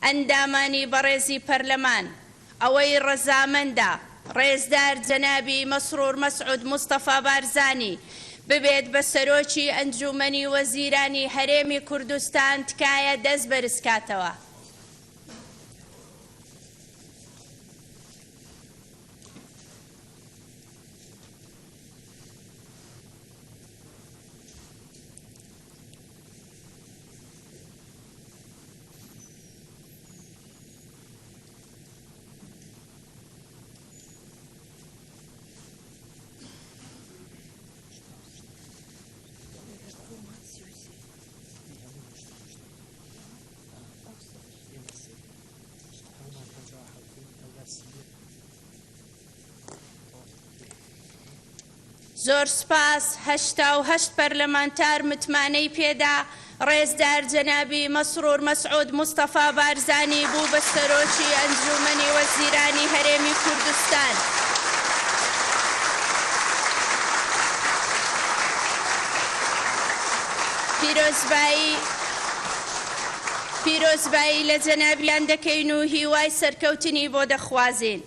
ئەندامانی بەڕێزی پەرلەمان، ئەوەی ڕەزامەندە ڕێزدار جەنابی مەسرور مەسعود مستەفا بارزانی ببێت بە سەرۆکی ئەنجوومەنی وەزیرانی هەرێمی کوردستان تکایە دەست بەرزکاتەوە. زۆر سوپاس 88 پەرلەمانتار متمانەی پێدا ڕێزدار جەنابی مەسرور مەسعود مستەفا بارزانی بوو بە سەرۆکی ئەنجوومەنی وەزیرانی هەرێمی کوردستان. پیرۆزبایی پیرۆزبایی لە جەنابیان دەکەین و هیوای سەرکەوتنی بۆ دەخوازین.